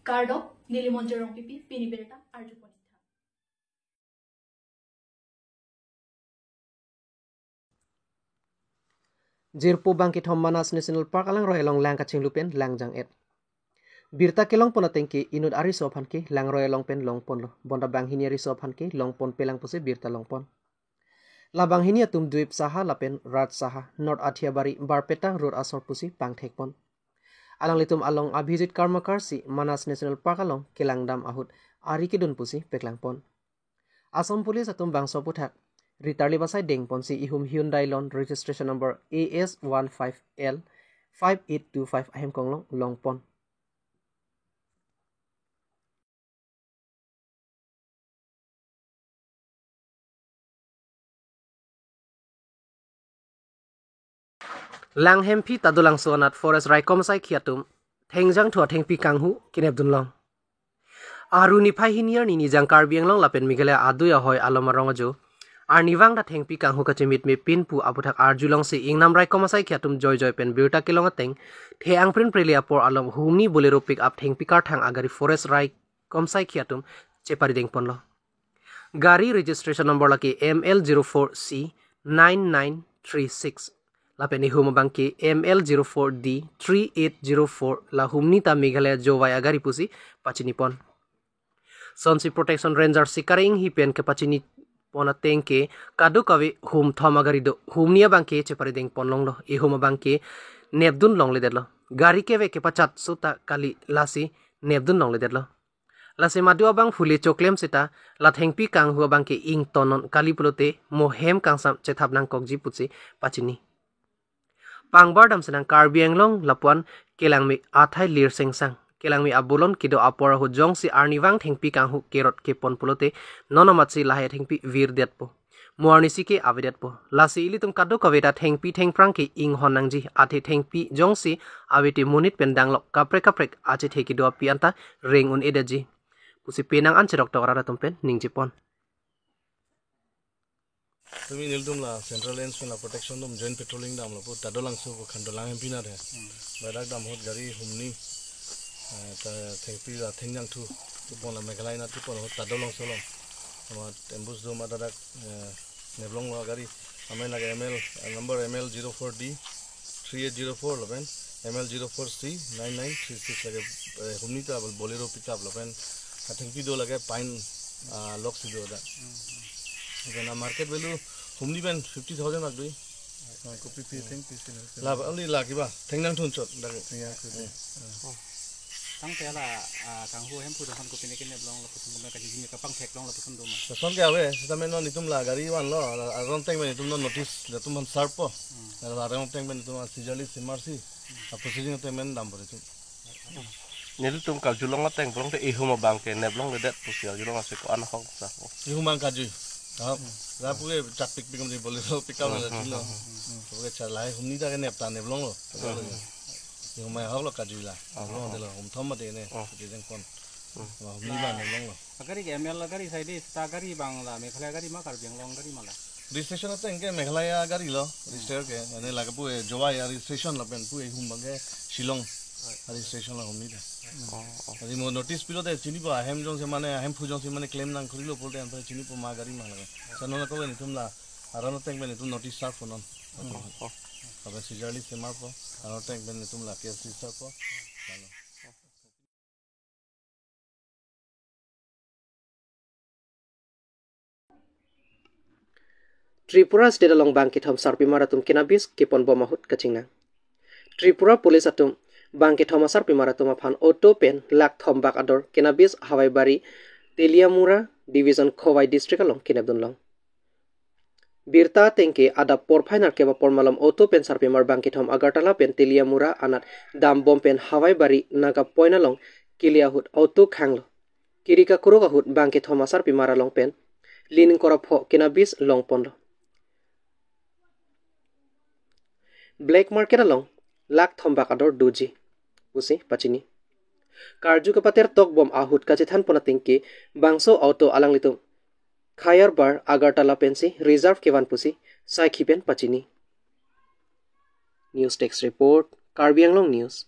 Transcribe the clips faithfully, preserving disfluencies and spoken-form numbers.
Kardom, neli Monjir Rongpipi, pini birta arjupon itha. Jirpo bangkethom Manas National Park alangroi along lang kachinglu pen langjang-et. Birta kelongpon ateng ke inut ariso aphan ke langroi along pen longponlo. Bonta banghini ariso aphan ke longponpe lang pusi birta longpon. La banghini atum Dweep Saha lapen Raj Saha, North Athiabari, Barpeta Road asor pusi pangthekpon. Alanglitum along Abhijit Karmakar si Manas National Park along kelangdam ahut ari kedun pusi peklangpon. Assam Police atum bangso aphuthak ritarli basai dengponsi ihum Hyundai Lon registration number A S one five L five eight two five ahem konglong longpon. Langhemphi Tadolangso anat Forest Raikom asaikhi atum thengjangthu athengpi kanghu kenepdunlong. Aru niphai hini arni nijang Karbi Anglong lapen Meghalaya adui ahoi alom arong ajo arnivang ta thengpi kanghu kachemitme pin pu aphuthak arjulongsi ingnam raikom asaikhi atum joijoi pen birta kelong ateng the angprin preli apor along humni Bolero pickup thengpi karthang agari Forest Raikom asaikhi atum chepari dengponlo. Gari registration number lake M L zero four C nine nine three six lapen ihum abang ke M L zero four D three eight zero four, la humni ta Meghalaya Jowai agari pusi pachinipon. Sonsi Protection Ranger Sikari Enghi pen kepachinipon ateng ke kadokave hum thom agari do. Humni abang ke chepari dengponlonglo. Ihum abang ke nepdunlongledetlo. Gari keve kepachat suta kali, lasi nepdunlongledetlo. Lasi madu abang phule choklem seta la thengpi kanghu abang ke ingtonnon kali pulote mo hem kangsam chethap nangkokji pusi pachini. Pangbar damsinang Karbi Anglong lapuan kelangme athai lir sengsang. Kelangme abolon kedo apor ahut jongsi arnivang thengpi kanghu kerot kepon pulote non amatsi lahai thengpi virdetpo. Mo arnisi ke avedetpo. Lasi ilitum kadokave ta thengpi thengphrang ke inghon nangji, athe thengpi jongsi avete monit pen danglok kaprek kaprek achethe kedo api anta reng un-edetji pusi penang an cheroktok arat atum pen ningjepon. Tumi nelitum la Central Range pen la protection atum joint patrolling damlo pu Tadolangso pu Khandolang M P na the. Badak dam ahut gari humni, eh, ta thengpi la thengjangthu kepon la Meghalaya na kepon ahut Tadolangso along. Ama ambush do ma dadak, eh, neplonglo gari. Amen lake M L, eh, number M L zero four D three eight zero four lapen M L zero four C nine nine three six lake, eh, humni ta Bolero pickup lapen athengpi do lake pine, ah, lok si do da. Lapen a market value humni pen fifty thousand lak dui. Ah, kopi pi thengpi si na. La only la kiba thengjangthu chot da. Ya, kopi. Hmm. Tangte la, ah, kanghu hemphu dohon kopi ne keneplong lapuson do ma, kachijin kapangtheklong lapuson do ma. Lason ke ave, seta men non itum la gari vanlo, la aron ateng pen itum non notice, latum han sharp po. Hmm. La aron ateng pen itum a seijarli semarsi. A proceeding ateng pen dampo itum. Nelitum karjulong ateng pulote ihum abang ke neplongledet pusi karjulong ase ko-an ahok sa ko. Ihum abang karju. Ah, la pu ke chat pik pik kami Bolero pickup la chilo. Pu ke chalai humni ta ke nep ta neplonglo. Ihum abang ahoklo karju la. Neplongdetlo hum thom mate ne. Di jengpon. Humni abang neplonglo. Agari ke M L agari side ta gari abang la Meghalaya gari ma Karbi Anglong gari ma la. Registration ateng ke Meghalaya gari lo, register ke, mane lake pu, eh, Jowai a registration lapen pu, eh, ihum abang ke Shillong a registration la humni ta. Oh, oh. Adi mo notice pilote chinipo ahem jongsi mane, ahemphu jongsi mane claim nangkorilo pulote anta chinipo ma gari ma lake. Sa non ako pen itum la aron ateng pen itum notice serve po non. Oh, oh. Lapen seijarli semarpo, aron ateng pen itum la case register po. Lalo. Tripura State along bangkethom sarpimar atum cannabis keponbom ahut kachingnang. Tripura Police atum bangkethom asarpimar atum aphan auto pen lakh thom bak ador cannabis Hawaibari, Teliamura Division, Khowai District along kenepdunlong. Birta ateng ke adap porphai nerkep apor malom auto pen sarpimar bangkethom Agartala pen Teliamura anat dambom pen Hawaibari Naga Point along kele ahut auto khanglo. Kiri kakuruk ahut bangkethom asarpimar along pen li ningkor apho cannabis longponlo. Black market along lakh thom bak ador doji pusi pachini. Karju kapater tokbom ahut kachethanpon ateng ke bangso auto alanglitum Khayarbar Agartala pensi reserve kevan pusi saikhi pen pachini. News Desk Report, Karbi Anglong News.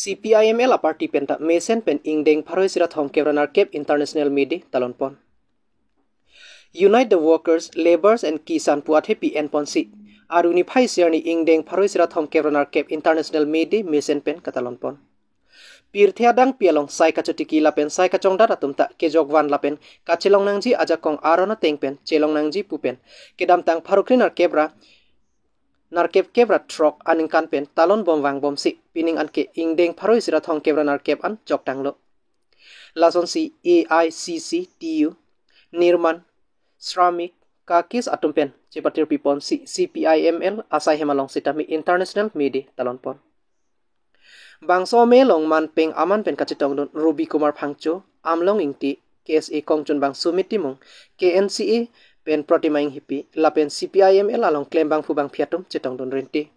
C P I M L a party penta mesen pen ingdeng pharo isi ra thomkep ra nerkep International May Day talon pon. Unite the Workers, Labourers and Kisan pu athepi enponsi, aruni phai isi arni ingdeng pharo isi ra thomkep ra nerkep International May Day mesen pen katalon pon. Pirthe adangpi along sai kachotiki lapen sai kachongdat atum ta kejok van lapen kachelong nangji ajakong aron ateng pen chelong nangji pu pen kedamtang pharo kre nerkep ra nerkep kep ra throk aningkan pen talon bom vangbomsi pining anke ingdeng pharo isi ra thomkep ra nerkep an joktanglo. Lasonsi A I C C T U, Nirman Shramik, Kakis atum pen chepatir piponsi C P I M L asai hem along sitame International May Day talon pon. Bangso me along manpeng aman pen kachetongdun Ruby Kumar Phangcho, Amlong Ingti, K S A Kongchunbang Sumit Timung, K N C A pen Protima Inghipi lapen C P I M L along klembangphu bangphi atum chetongdun renti.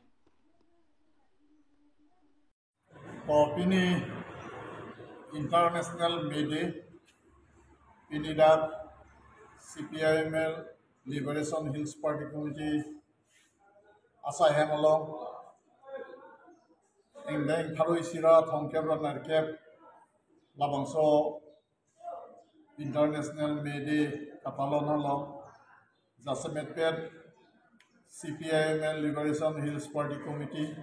O pini International May Day, pini dak C P I M L Liberation Hills Party Committee asai hem along ingdeng pharo isi ra thomkep ra nerkep labangso International May Day katalon along jasemetpet C P I M L Liberation Hills Party Committee,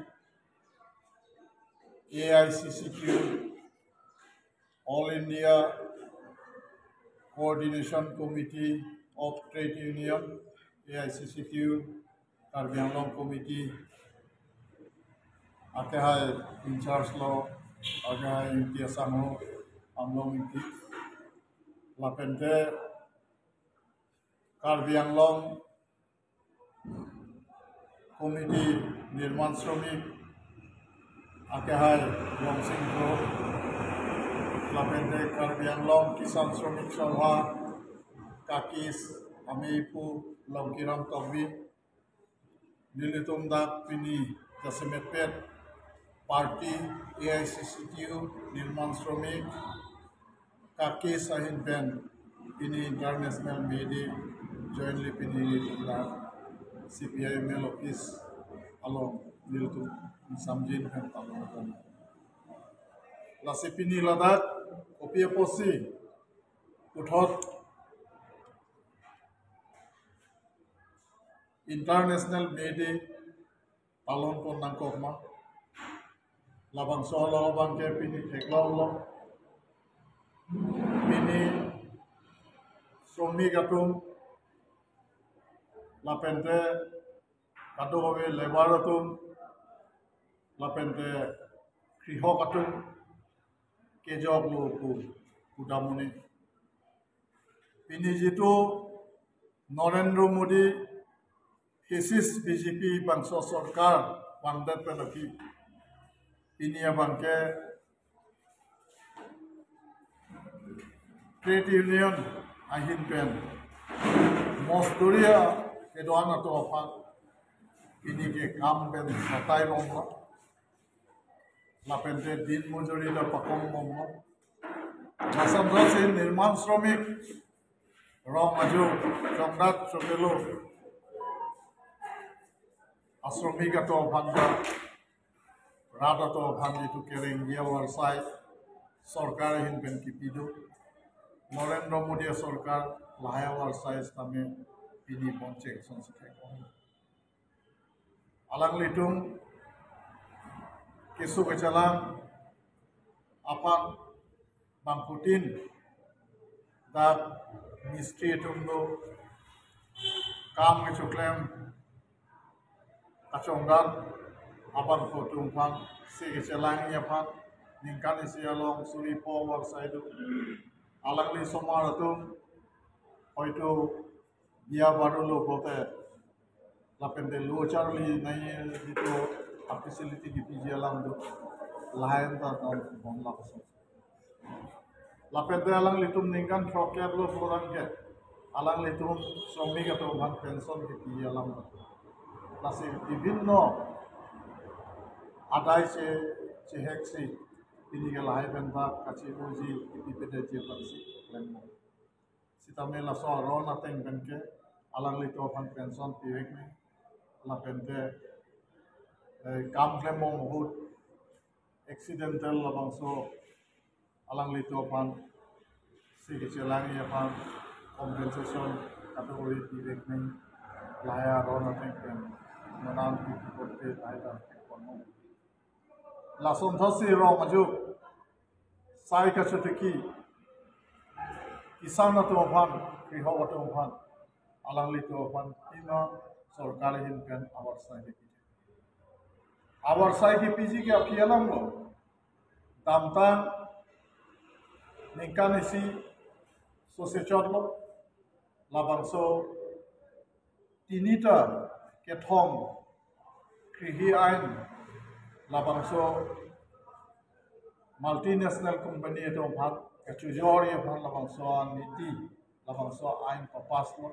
A I C C Q, All India Coordination Committee of Trade Union, A I C C Q, Karbi Anglong Committee, akehai in charge lo, akehai Ingti asangho, Amlong Ingti, lapente Karbi Anglong Committee Nirman Shramik, akehai Longsing Kro, lapente Karbi Anglong Kisan Shramik Sabha, Kakis amei pu Longkiram Tokbi, nelitum dak pini jasemetpet party A I C C T U Nirman Shramik Kakis ahin pen pini International May Day jointly pini nelitum dak C P I M L office along nelitum samjin pen talon pon. Lasi pini ladak kopi apotsi puthot International May Day talon pon nangkok ma. Labangso along abangke pini theklonglo. Pini shramik atum, lapente kadokave labour atum, lapente krihok atum kejoklo pu pudamuni. Pini jitu Narendra Modi fascist B J P bangso sorkar vangdet pen aphi, pini abangke trade union ahin pen mosduri kedo-an atum aphan pini ke kam pen satai bomlo. Lapente din mojuri ta pakong bomlo. Lason si nirman shramik, rong ajo, chongdat chokelo ashramik atum aphan ta, rat atum aphan jitu kerengji avarsai sorkar ahin pen kipi do. Narendra Modi sorkar lahai avarsai sitame pini boncheng sonsike. Alanglitum keso kechelang aphan bangphutin dak mistri atum do, kam kechoklem kachongdat abangphu atum aphan, se kechelang aphan ningkan isi along suri po avarsai do. Alangli asomar atum hoito biya baru lo pulote lapente lo charli nai jitu a-facility kipiji alam do, lahen ta non bon lapuson. Lapente alanglitum ningkan throkkep lo pulo tangte alanglitum shramik atum aphan pension kipiji alam do. Lasi bibhinno adai che cheheksi pini ke lahai pen bak kachi uji kipi pedetji aphansi klem. Sitame laso aron ateng pen ke alanglitum aphan pension pivek me, lapente, eh, kam klembom ahut accidental labangso alanglitum aphan si kechelangji aphan compensation kadokave pivek nang, lahai aron ateng pen manang pipi korte lahai ta pon. Lason thasi rong ajo sai kachotiki kisan atum aphan, krihok atum aphan, alanglitum aphan pima sorkar ahin pen abar sai kepiji. Abar sai kepiji ke aphi alam lo. Damtang ningkan isi sose chotlo, labangso tinita kethom krihi ain, labangso multinational company atum aphan kachojorji aphan labangso aniti, labangso ain papass lo.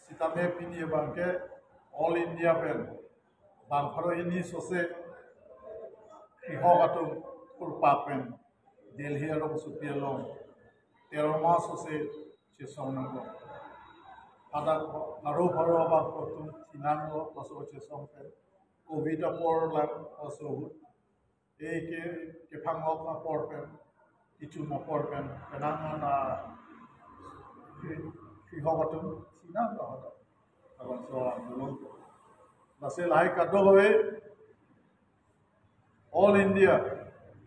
Sitame pini abangke All India pen bang pharo hini sose krihok atum kurpa pen Delhi arongsopi along teroma sose chesong nangkok. Hadak pharo pharo abang kotum thinanglo laso chesong pen. Covid apor lang laso ahut. E ke kephangok apor pen, kichum apor pen, penang ana krihok atum thinanglo hadak. Labangso andolon. Lasi lahai kadokave All India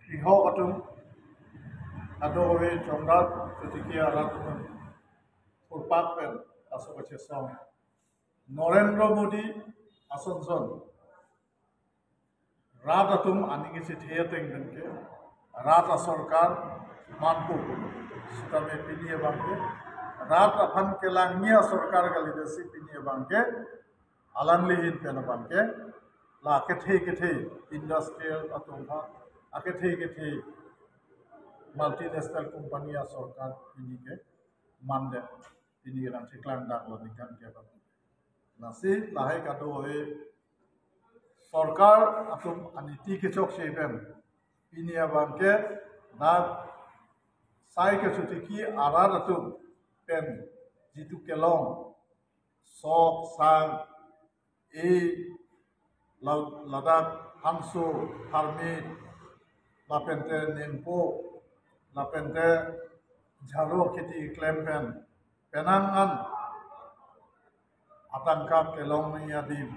krihok atum kadokave chongdat kachotiki arat atum kurpa pen laso kachesong Narendra Modi asonson rat atum aning kachethe ateng pen ke rat asorkar manpo pulo. Sitame pini abangke rat aphan kelangji asorkar kali, lasi pini abangke alangli ahin pen abangke la kethe kethe industrial atum aphan, akethe kethe multinational company asorkar pini ke mande, pini kedam cheklang daklo ningkan ke abang. Lasi lahai kadokave sorkar atum aniti kechokche pen pini abangke dak sai kachotiki arat atum pen jitu kelong sok sang, e, la-, ladak hangso, tharmit, lapente nempo, lapente jharo kheti klem pen penang an atangka kelong nangji adim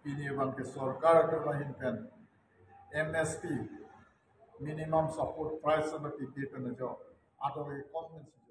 pini abangke sorkar atum ahin pen M S P, minimum support price, ana pipe pen ajo adore compensation